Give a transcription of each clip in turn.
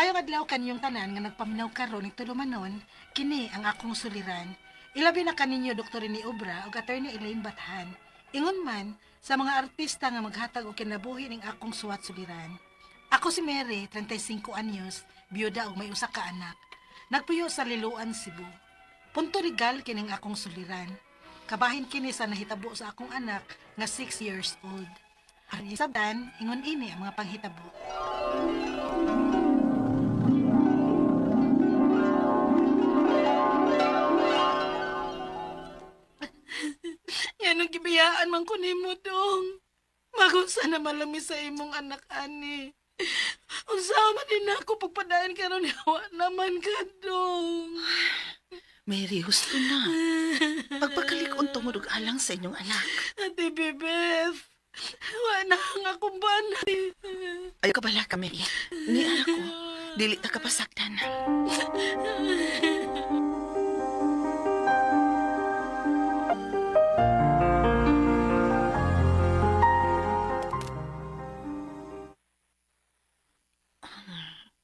Maayong adlaw kaninyong tanan nga nagpaminaw karon ning tulumanon, kini ang akong suliran. Ilabi na kaninyo Dr. Rene Obra ug Attorney Elaine Bathan. Ingon man sa mga artista nga maghatag og kinabuhi ning akong suwat suliran. Ako si Mary, 35 anyos, biyuda ug may usa ka anak. Nagpuyo sa Liloan, Cebu. Punto legal kining akong suliran. Kabahin kini sa nahitabo sa akong anak nga 6 years old. Aron isabtan, ingon ini ang mga panghitabo. Yan ang gibiyaan man ko nimo dong. Magunsa na malami sa imong anak ani. Unsa man din ako pagpadayon karon wa naman ka dong. Mary, husto na. Pagpakalikon tungod og alang sa inyong anak. Ate Bebeth, wa na ang akong bana. Ayaw ka bala ka, Mary. Ni anak ko, dili ta ka pasaktan.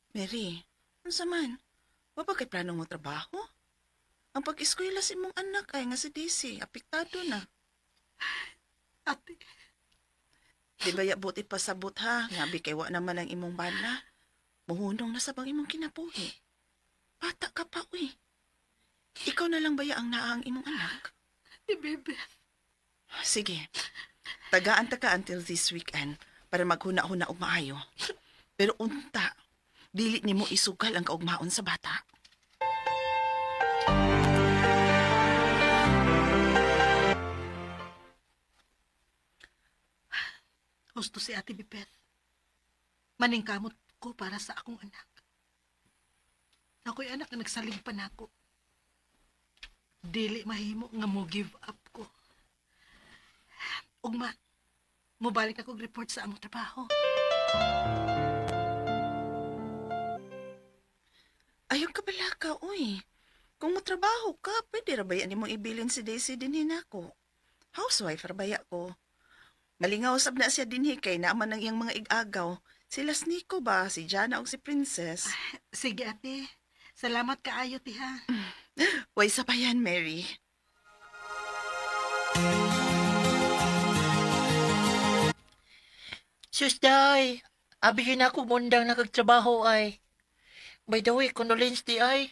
Mary, unsa man? Wa ba kay plano mo trabaho? Ang pag-eskwela sa imong anak ay nga si Daisy, apektado na. Ate, Di ba ya buti pasabot ha? Ngabi kay wa naman ang imong bana. Muhunong na sa bang imong kinabuhi. Bata ka pa, uy. Ikaw na lang baya ang naa ang imong anak? Ate Bebeth. Sige. Tagaan ta ka until this weekend para maghuna-huna og maayo. Pero unta, dili nimo isugal ang kaugmaon sa bata. Husto si Ate Bebeth. Maningkamot ko para sa akong anak. Ako'y anak na nagsalig pa nako. Dili mahimo nga mo give up ko. Ugma, mobalik ako og report sa among trabaho. Ayaw ka bala ka, uy. Kung motrabaho ka, pwede ra baya nimo ibilin si Daisy dinhi nako. Housewife ra baya ko. Malingaw sab na siya dinhi kay naaman ang iyang mga igagaw. Sila Nico ba, si Jana og si Princess. Sige ate, salamat kaayo tiha. Way sa pa yan, Mary. Sus, day. Abi yun ako mundang nakagtrabaho ay. By the way, condolence di ay.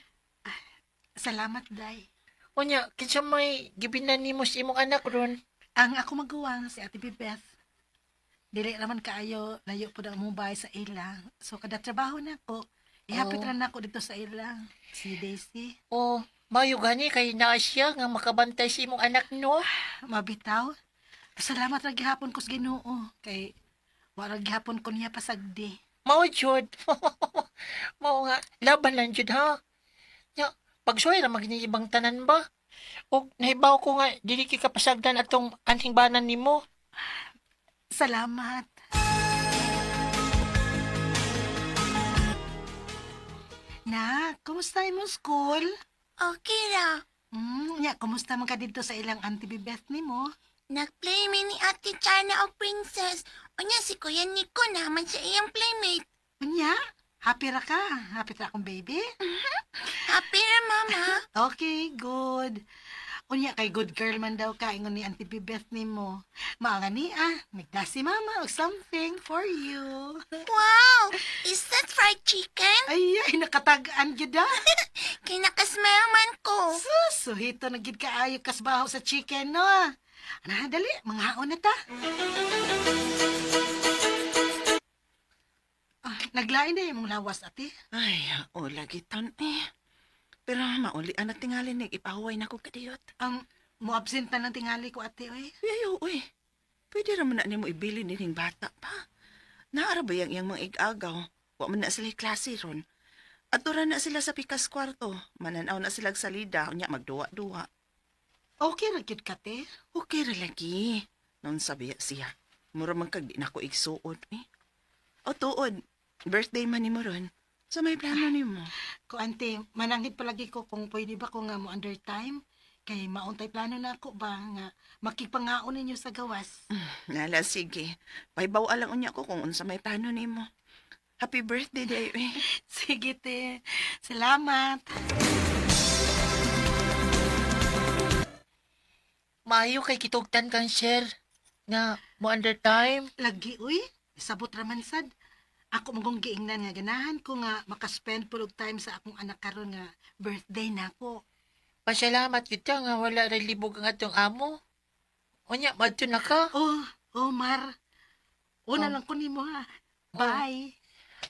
Salamat day. Unya, kinsa may gibinan nimo sa imong anak ron. Ang ako maguwang si Ate Bebeth. Dili raman kaayo layo pud ang among bahay sa ila. So kada trabaho nako, ihapit Oh. ra nako dito sa ila. Si Daisy, O, mayo gani kay naa siya nga makabantay sa imong anak no. mabitaw. Salamat ra gihapon ko sa Ginoo kay wa ra gihapon ko niya pasagdi. Mao jud. Mao nga laban lang jud ha. Nya, pagsuway ra magni ibang tanan ba? Og nahibaw ko nga dili kay kapasagdan atong anhing banan nimo. Salamat. Na, kumusta imong school? Okay ra. Nya, kumusta man ka dito sa ilang Auntie Bebeth nimo? Nag-play mi ni Ate Chana o Princess. Unya si Kuya Nico naman sa iyang playmate. Unya, happy ra ka. Happy ra akong baby. Happy ra, Mama. Okay, good. Unya kay good girl man daw ka ingon ni Auntie Bebeth nimo. Maanga ni ah, nagda si mama og something for you. Wow! Is that fried chicken? Ay, ay nakatag-an gyud ah. Kay nakasmell man ko. Sus, suhito na gid kaayo kasbaho sa chicken no. Ana, dali, manghaon na ta. Ah, naglain na imong lawas ate. Ay, o lagi tan eh. Pero mauli ang tingali nig ipahuway na ko kadiyot. Mo absent na ng tingali ko ate oy. Uy, ayo, uy. Pwede ra man na nimo ibilin dining bata pa. Naara ba yang iyang mga igagaw? Wa man na sila klase ron. Ato ra na sila sa pikas kwarto. Mananaw na sila salida, unya magduwa-duwa. Okay ra gyud ka te. Okay ra lagi. Noon sabi siya. Mura man kag di na ko igsuod eh. O tuod, birthday man nimo ron. So may plano nimo. Ko ante, mananghid palagi ko kung pwede ba ko nga mo under time kay mauntay plano na ako ba nga makigpangaon ninyo sa gawas. Nala, sige. Pahibaw lang unya ko kung unsa may plano nimo. Happy birthday, day, eh. Sige, te. Salamat. Maayo kay kitugtan kang sir nga mo under time. Lagi, uy. Sabot raman sad. Ako magong giingnan nga ganahan ko nga makaspend pud og time sa akong anak karon nga birthday nako. Pasalamat gyud ta nga wala ra libog ang atong amo. Unya madto na ka. Oh, oh Mar. Una Oh. lang ko nimo ha. Bye.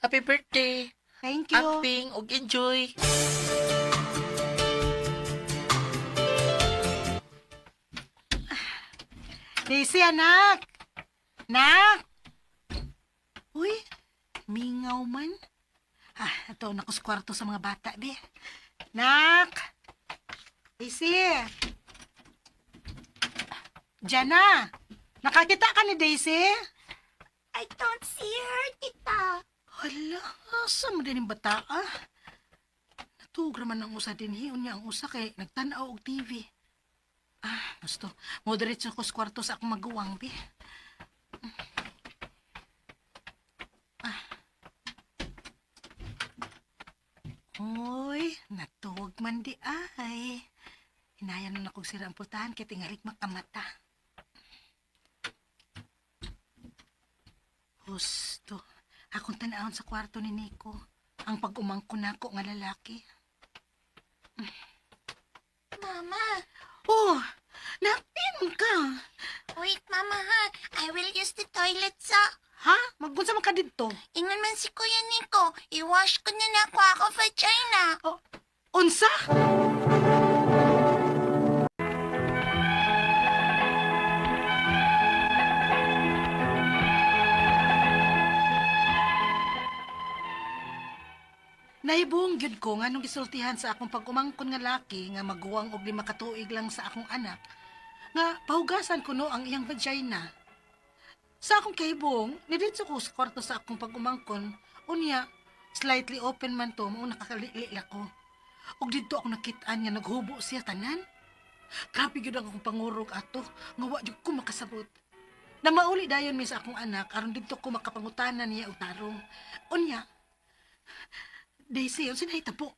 Happy birthday. Thank you. Amping ug enjoy. Daisy, anak! Nak! Uy, mingaw man. Ah, ito, naku sa kwarto sa mga bata, be. Nak! Daisy! Jana! Nakakita ka ni Daisy? I don't see her, tita. Hala, asa mo din yung bata, ah? Natuog raman ang usa din, hiyon niya ang usa kay nagtanaw og TV. Ah, gusto. Moderate ko sa kwarto sa akong maguwang, bi. Ah. Uy, natuog man di ay. Hinayan na akong sira ang pultahan kay tingalik makamata. Husto. Akong tanawon sa kwarto ni Nico. Ang pag-umangko nako nga lalaki. Mama, Oh, napin ka. wait mama ha. I will use the toilet sa. Ha? Magunsa man ka didto? Ingon man si Kuya Nico, i-wash ko na nako ako vagina. Oh, unsa? Nahibuong gyud ko nga nung gisultihan sa akong pag-umangkon nga laki nga maguwang og 5 ka tuig lang sa akong anak nga pahugasan ko no ang iyang vagina. Sa akong kahibong, niditso ko sa kwarto sa akong pag-umangkon, unya, slightly open man to, mao nakakalili ko. Ug didto ako nakit-an nga naghubo siya tanan. Grabe gyud ang akong pangurog ato, nga wa jud ko makasabot. Na mauli dayon mi sa akong anak aron didto ko makapangutana niya og tarong. Unya, Daisy, unsa nahitabo?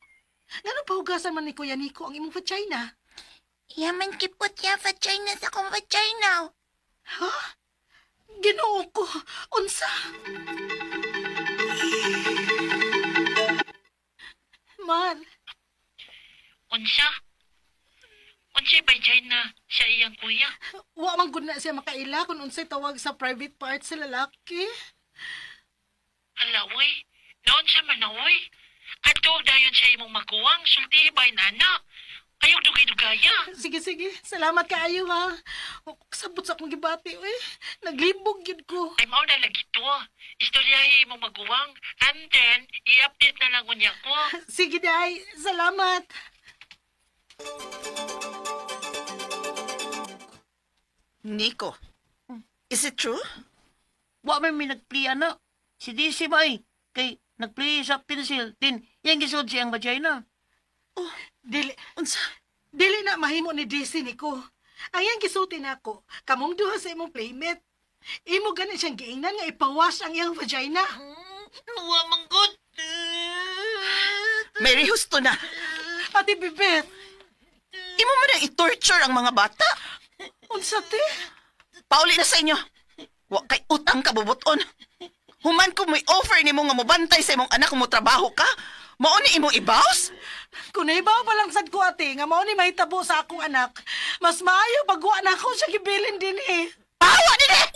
Ngano pahugasan man ni Kuya Nico ang imong vagina? Yaman kipot ya vagina sa akong vagina. Ha? Ginoo ko, unsa? Mar, Unsa? Unsay vagina sa iyang kuya? wa man gud na siya makaila kung unsay tawag sa private part sa lalaki. Hala, uy. Noon sa manoy. Adto dayon sa imong maguwang sulti ba nana? Ayaw dugay-dugaya. Sige, sige. Salamat kaayo ha. O, Sabot sa akong gibati, uy. Naglibog yun ko. Ay mao na lagi to. Istoryahe imong maguwang and then i-update na lang unya ko. Sige, day. Salamat. Nico, is it true? Wa man mi nagpli ana. Si DC ba ay kay nagpli sa pencil din yang gisod siyang vagina. Dili, Unsa? dili na mahimo ni DC ni ko. Ang iyang gisulti nako, kamong duha sa imong playmate. Imo gani siyang giingnan nga ipawash ang iyang vagina. Wa man gud. Mary, husto na. Ate Bibet, Imo man ang i-torture ang mga bata. unsa te? Pauli na sa inyo. Wa kay utang kabubuton. Human ko may offer nimo nga mobantay sa imong anak kung motrabaho ka. Mao ni imong ibaws? Kung naibaw pa lang sad ko ate, nga mao ni mahitabo sa akong anak, mas maayo pagwa na ako siya gibilin din eh. Pahawa din eh!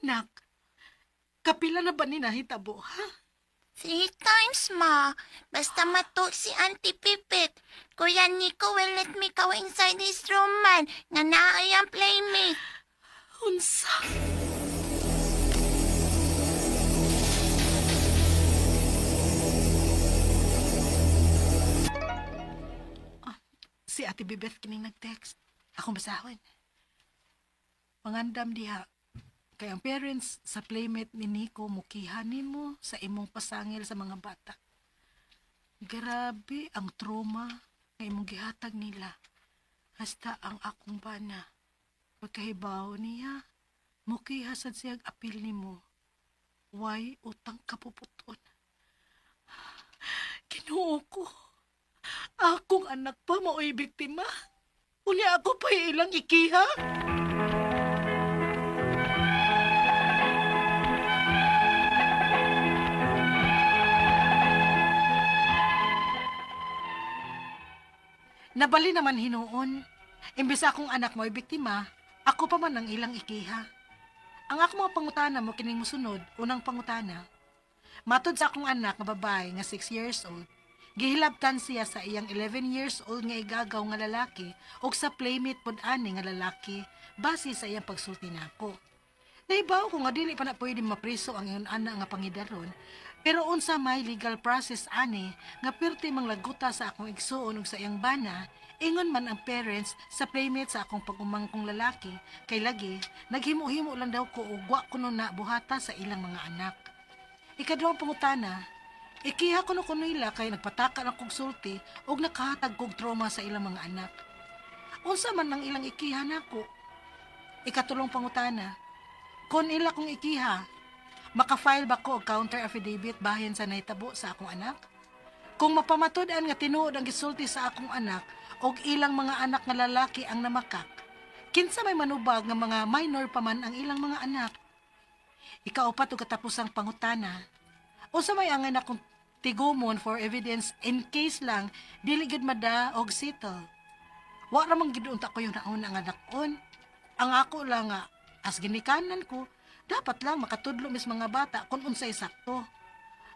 Nak, kapila na ba ni nahitabo, ha? Three times, ma. Basta matu si Auntie Pipit. Kuya Nico will let me go inside his room man. Nga naay ang playmate. Unsa? Ah, si Ate Bibeth kining nag-text. Akong basahon. Pangandam diha. Kay ang parents sa playmate ni Nico mukiha nimo sa imong pasangil sa mga bata. Grabe ang trauma nga imong gihatag nila. Hasta ang akong bana. Pagkahibaw niya, mukiha sad siyag apil nimo. Way utang kapuputon. Ginoo ko. Akong anak pa mao'y biktima. Uli ako pa ilang ikiha. Nabali naman hinuon. Imbes akong anak mo'y biktima, ako pa man ang ilang ikiha. Ang akong mga pangutana mo kining musunod, unang pangutana. Matod sa akong anak nga babae nga 6 years old, gihilabtan siya sa iyang 11 years old nga igagaw nga lalaki ug sa playmate pod ani nga lalaki base sa iyang pagsulti nako. Naibaw ko nga dili pa na pwede mapriso ang iyon ana nga pangidaron, pero unsa may legal process ani nga pirti manglaguta sa akong igsuon ug sa iyang bana, ingon man ang parents sa playmate sa akong pag-umangkong lalaki, kay lagi naghimo-himo lang daw ko ug wa kuno na buhata sa ilang mga anak. Ikaduhang pangutana, ikiha kuno ko nila kay nagpataka ng kog sulti ug nakahatag kog trauma sa ilang mga anak. Unsa man ang ilang ikiha nako? Ikatulong pangutana, kon ila kong ikiha, maka-file ba ko og counter affidavit bahin sa nahitabo sa akong anak? Kung mapamatud-an nga tinuod ang gisulti sa akong anak og ilang mga anak nga lalaki ang namakak, kinsa may manubag nga mga minor pa man ang ilang mga anak? Ikaupat og katapusang pangutana, unsa may angay na kong tigumon for evidence in case lang dili gyud mada og settle? Wa ra man gid unta ko yung nauna nga dakon. Ang ako lang nga as ginikanan ko, dapat lang makatudlo mis mga bata kung unsay sakto.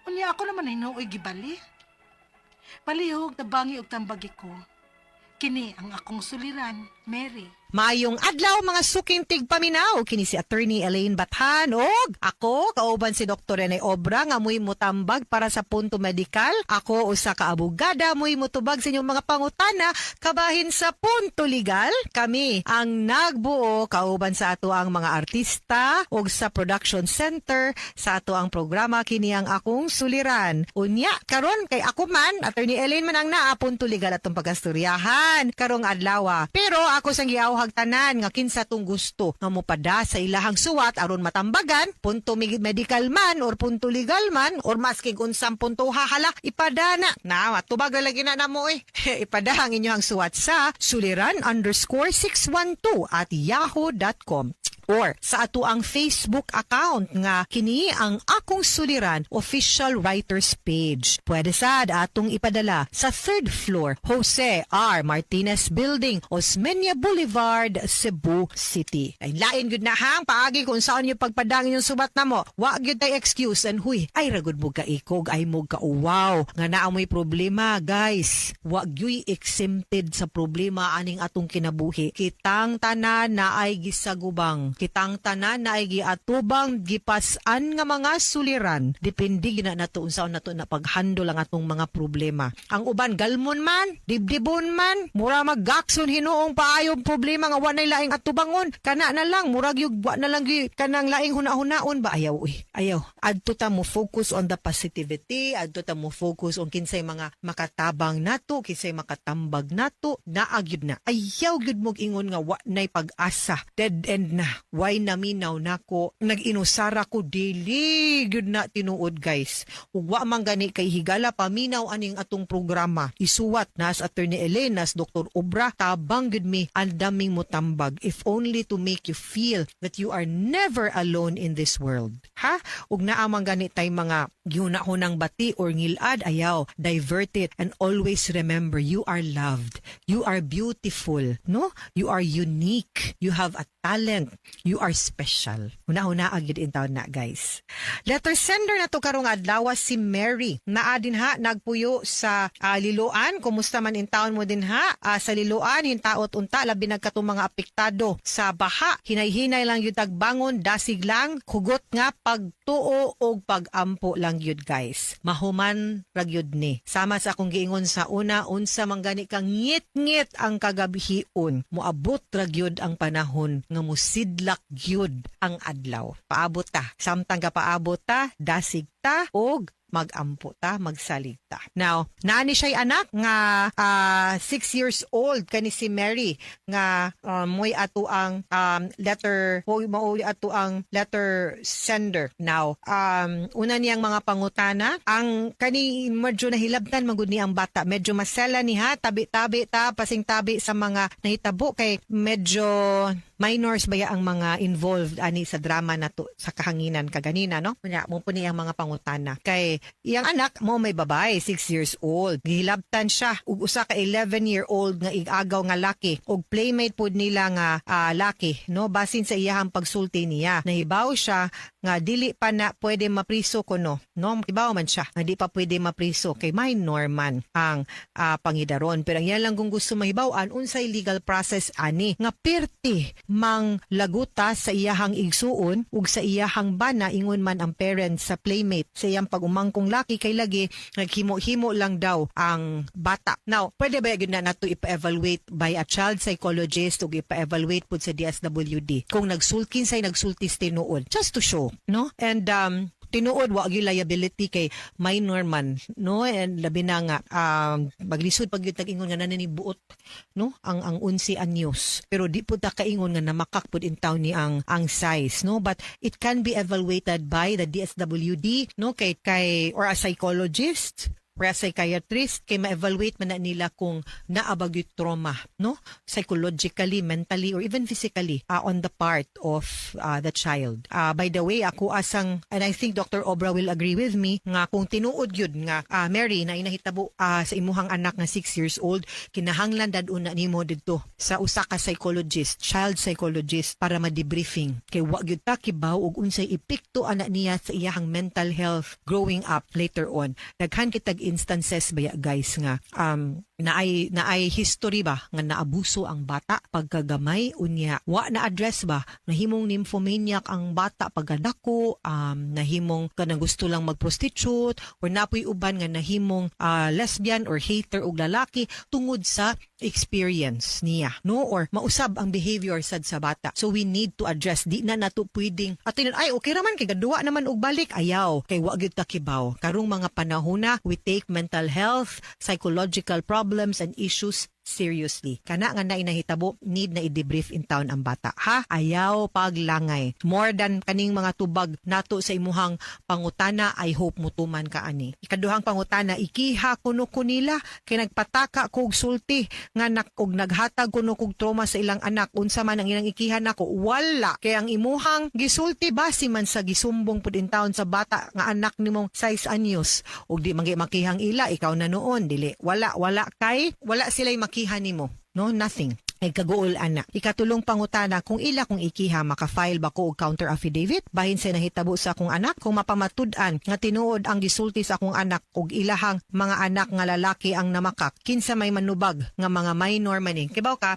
Unya ako naman hinuoy gibali. Palihog tabangi og tambagi ko. Kini ang akong suliran, Mary. Maayong adlaw mga suking tigpaminaw, kini si Attorney Elaine Bathan og ako kauban si Dr. Rene Obra nga mo'y mutambag para sa punto medikal. Ako usa ka abogada mo'y mutubag sa inyong mga pangutana kabahin sa punto legal. Kami ang nagbuo kauban sa ato ang mga artista og sa production center sa ato ang programa, kini ang akong suliran. Unya karon kay ako man Attorney Elaine man ang naa punto legal atong pagastoryahan karong adlaw. Pero ako sang giawhag tanan nga kinsa tong gusto nga mopada sa ilahang suwat aron matambagan punto medical man or punto legal man or maski unsang punto hahala, ipada na na matubag ra lagi na namo eh. Ipada ang inyong suwat sa suliran_612@yahoo.com or sa ato ang Facebook account nga kini ang akong suliran official writers page. Pwede sad atong ipadala sa third floor, Jose R. Martinez Building, Osmeña Boulevard, Cebu City. Ay lain gyud na hang paagi kung saan yung pagpadang inyong subat namo. Wa gyud tay excuse and huy ay ragud mo kaikog ay mo kauwaw nga naa mo'y problema, guys. Wa gyuy exempted sa problema aning atong kinabuhi. Kitang tanan na ay gisagubang. Kitang tanan na ay giatubang gipas-an nga mga suliran. Depende gyud na nato unsaon nato na paghandle ang atong mga problema. Ang uban galmon man, dibdibon man, mura maggakson hinuong paayong problema nga wa nay laing atubangon. Kana na lang murag yug wa na lang gyud kanang laing huna-hunaon ba, ayaw uy. Ayaw. Adto ta mo focus on the positivity, adto ta mo focus on kinsay mga makatabang nato, kinsay makatambag nato, naa gyud na. Ayaw gyud mo ingon nga wa nay pag-asa. Dead end na. Way naminaw nako. Nag-inusara ko, dili gyud na tinuod, guys. Ug wa man gani kay higala paminaw aning atong programa. Isuwat nas Attorney Elena, nas Dr. Obra, tabang gyud mi andaming motambag if only to make you feel that you are never alone in this world. Ha? Ug naa man gani tay mga gihuna-hunang bati or ngilad, ayaw, divert it and always remember you are loved. You are beautiful, no? You are unique. You have a talent. You are special. Huna-huna gyud in taon na, guys. Letter sender na to karong adlaw si Mary. Naa din ha nagpuyo sa Liloan. Kumusta man in taon mo din ha? Sa Liloan, hintaot unta labi nagkatong mga apektado sa baha. Hinay-hinay lang yun tagbangon, dasig lang, hugot nga pagtuo og pagampo lang yun, guys. Mahuman ra gyud ni. Sama sa akong giingon sa una, unsa man gani kang ngit-ngit ang kagabhion, moabot ra gyud ang panahon nga musidlak gyud ang adlaw. Paabot ta. Samtang ka paabot ta, dasig ta. ta og magampo ta, magsalig ta. Now, naa ni siya'y anak nga 6 years old kani si Mary nga mo'y ato ang letter mao ato ang letter sender. Now, una niyang mga pangutana, ang kani medyo nahilabtan magud ni ang bata. Medyo masela ni ha, tabi-tabi ta, pasing-tabi sa mga nahitabo kay medyo minors baya ang mga involved ani sa drama na to sa kahanginan kaganina, no? Kunya mo po niyang mga pangutana kay iyang anak mo may babae, 6 years old, gihilabtan siya ug usa ka 11-year-old nga igagaw nga laki ug playmate pod nila nga laki, no? Basin sa iyahang pagsulti niya, nahibaw siya nga dili pa na pwede mapriso kuno, no? Hibaw man siya nga di pa pwede mapriso kay minor man ang pangidaron, pero ang iya lang kung gusto mahibaw-an, unsay legal process ani nga pirti mang laguta sa iyahang igsuon ug sa iyahang bana, ingon man ang parents sa playmate sa iyang pag-umangkong laki, kay lagi naghimo-himo lang daw ang bata. Now, pwede ba gyud na nato ipa-evaluate by a child psychologist ug ipa-evaluate pud sa DSWD kung nagsulkin say nagsultis tinuod, just to show, no? And tinuod wa gyud liability kay minor man, no? And labi na nga maglisod pag gyud tag-ingon nga naninibuot, no, ang 11 anyos, pero di pud ta kaingon nga namakak pud in town ni ang size, no? But it can be evaluated by the DSWD, no, kay or a psychologist or a psychiatrist, kay ma-evaluate man na nila kung naa ba gyud trauma, no, psychologically, mentally or even physically on the part of the child. By the way, ako asang, and I think Dr. Obra will agree with me, nga kung tinuod yun nga Mary na inahitabo sa imuhang anak nga 6 years old, kinahanglan dad-on na nimo didto sa usa ka psychologist, child psychologist, para ma-debriefing, kay wa gyud ta kibaw og unsay epekto ana niya sa iyahang mental health growing up later on. Daghan kitag instances baya, guys, nga naay history ba nga naabuso ang bata pagkagamay, unya wa na address ba, nahimong nymphomaniac ang bata pagkadako, nahimong kanang gusto lang magprostitute, or napoy uban nga nahimong lesbian or hater og lalaki tungod sa experience niya, no? Or mausab ang behavior sad sa bata. So we need to address. Di na nato pwedeng atin, "Ay, okay raman kay gaduwa naman og balik." Ayaw, kay wa gyud ta kibaw. Karong mga panahon na, we take mental health, psychological problems and issues seriously. Kana nga na inahitabo, need na i-debrief in town ang bata. Ha? Ayaw paglangay. More than kaning mga tubag nato sa imuhang pangutana, I hope mutuman ka ani. Ikaduhang pangutana, ikiha kuno ko nila kay nagpataka kog sulti nga nak og naghatag kuno kog trauma sa ilang anak. Unsa man ang ilang ikiha nako? Wala. Kay ang imuhang gisulti base man sa gisumbong pud in town sa bata nga anak nimong 6 anyos ug di man makihang ila, ikaw na noon dili. Wala, wala, kay wala sila'y makiha nimo, no? Nothing ay kaguol ana. Ikatulong pangutana, kung ila kong ikiha, maka-file ba ko og counter affidavit bahin sa nahitabo sa akong anak? Kung mapamatud-an nga tinuod ang gisulti sa akong anak ug ilahang mga anak nga lalaki ang namakak, kinsa may manubag nga mga minor man ni? Kibaw ka,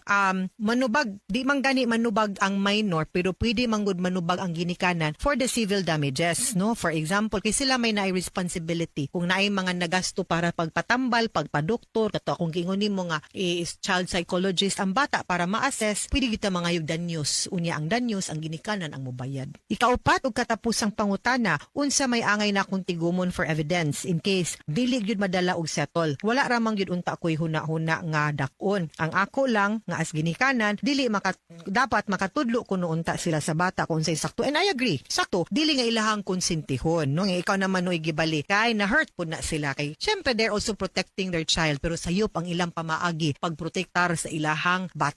manubag, di man gani manubag ang minor, pero pwede man gud manubag ang ginikanan for the civil damages, no? For example, kay sila may naay responsibility kung naay mga nagasto para pagpatambal, pagpadoktor, kato akong giingon nimo nga is child psychologist ang bata para ma-assess, pwede kita mga yung danyos. Unya ang danyos, ang ginikanan ang mobayad. Ikaupat ug katapusang pangutana, unsa may angay na akong tigumon for evidence in case dili gyud madala og settle? Wala ramang gyud unta ko'y huna-huna nga dak-on. Ang ako lang nga as ginikanan, dili maka, dapat makatudlo kuno unta sila sa bata kung unsay sakto. And I agree. Sakto, dili nga ilahang konsentihon, no? Nga ikaw naman no gibali. Kay na hurt pud na sila, kay syempre they're also protecting their child, pero sayop ang ilang pamaagi pagprotektar sa ilahang bata.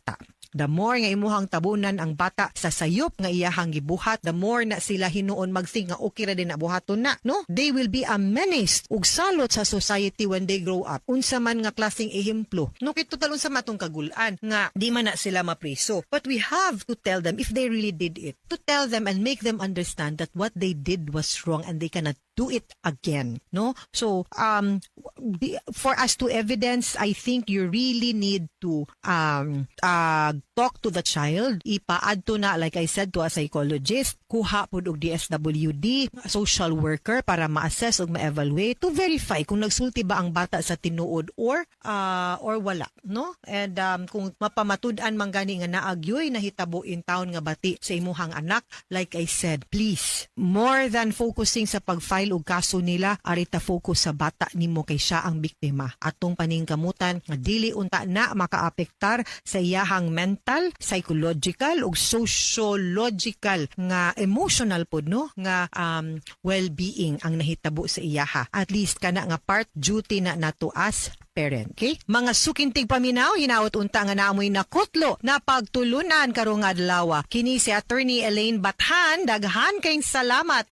The more nga imuhang tabunan ang bata sa sayop nga iyahang gibuhat, the more na sila hinuon mag-think nga okay ra din na buhaton na, no? They will be a menace ug salot sa society when they grow up. Unsa man nga klaseng ehemplo. No, kay total unsa man atong kagulan nga di man na sila mapriso. But we have to tell them if they really did it. To tell them and make them understand that what they did was wrong and they cannot do it again, no? So for us to evidence, I think you really need to talk to the child, ipaadto na, like I said, to a psychologist, kuha pud og DSWD social worker para ma-assess ug ma-evaluate to verify kung nagsulti ba ang bata sa tinuod or wala, no? And kung mapamatud-an man gani nga naagyoy nahitabo in town nga bati sa imuhang anak, like I said, please, more than focusing sa pag-file pag-file og kaso nila, ari ta focus sa bata nimo kay siya ang biktima. Atong paningkamutan nga dili unta na makaapektar sa iyahang mental, psychological ug sociological nga emotional pod, no, nga well-being ang nahitabo sa iyaha. At least kana nga part, duty na nato as parent. Okay? Mga suking tigpaminaw, hinaot unta nga naamoy nakutlo na pagtulunan karong adlaw. Kini si Attorney Elaine Bathan, daghan kayong salamat.